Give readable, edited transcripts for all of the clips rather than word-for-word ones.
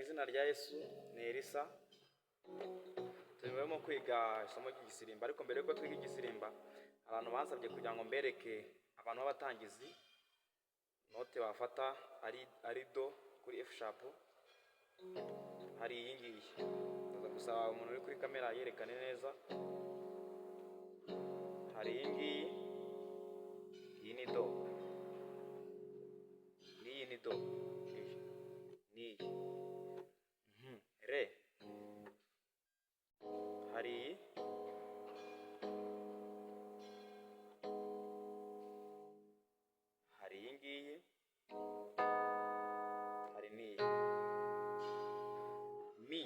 Izina rya Yesu. Ni Elisa. Turimo kwiga isomo ry'igisirimba, ariko mbere yuko twiga igisirimba, abantu bansabye kugira ngo mbereke abantu b'abatangizi note bafata ari do kuri F sharp. Hari iyi ngiyi, ndaza gusaba umuntu uri kuri kamera yerekane neza. Hari iyi ngiyi, iyi ni do, n'iyi ni do, iyi n'iyi. Re, hari iyi, hari iyi ngiyi, hari n'iyi. Mi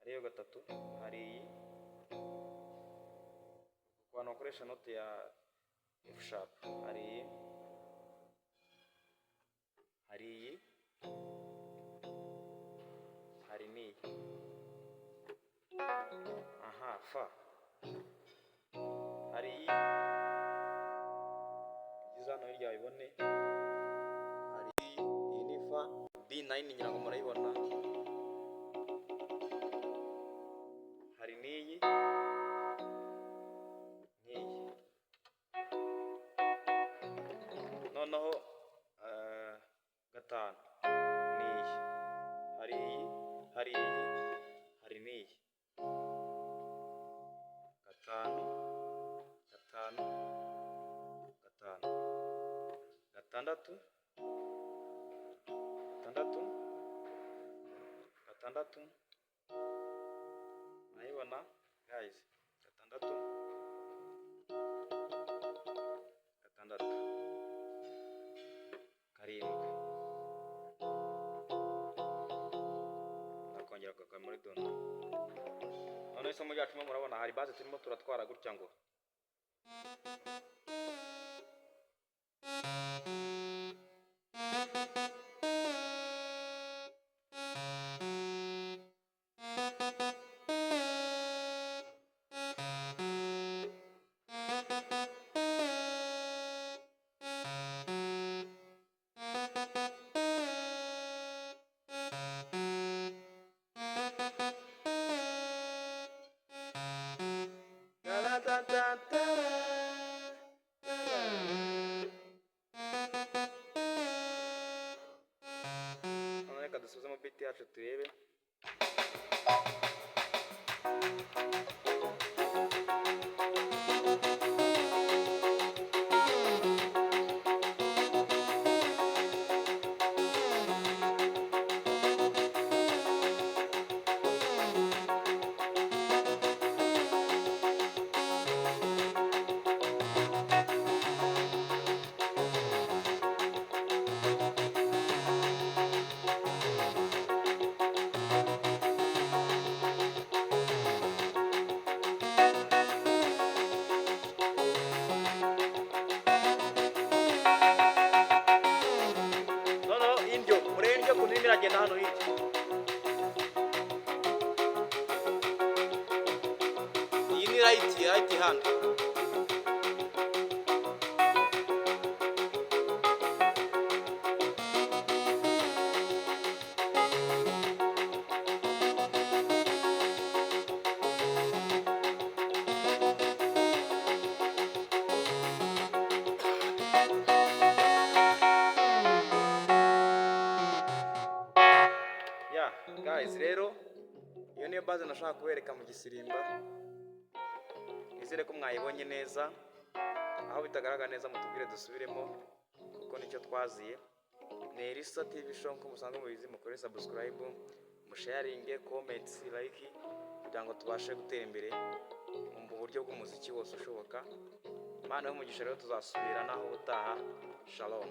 ariyo gatatu, hari iyi. Ku bantu bakoresha note ya F sharp, hari iyi, hari iyi, hari n'iyi. Aha, fa, hari iyi igeze hano hirya wayibone. Hari iyi, iyi ni fa B9, ngira ngo murayibona. Hari n'iyi n'iyi. Noneho gatanu n'iyi, hari iyi, hari iyi, hari n'iyi. Gatanu, gatanu, gatanu, gatandatu, gatandatu, gatandatu, murayibona guys? Gatandatu, gatandatu, karindwi, nakongera ukagwa muri do. Noneho isomo ryacu mo murabona hari base turimo turatwara gutya ngo None reka dusubizemo beat yacu turebe. Noneho indyo, murebe indyo ukuntu irimo iragenda hano hirya. Iyi ni right hand. Yeah guys, rero iyo niyo base nashaka kubereka mu gisirimba. Nizere ko mwayibonye neza. Aho bitagaragara neza mutubwire dusubiremo, kuko nicyo twaziye. Ni Elisa TV Show, nk'uko musanzwe mubizi. Mukore subscribe, musharinge, comments, like, kugira ngo tubashe gutera imbere mu buryo bw'umuziki wose ushoboka. Imana y'umugisha. Rero tuzasubira naho ubutaha. Shalom.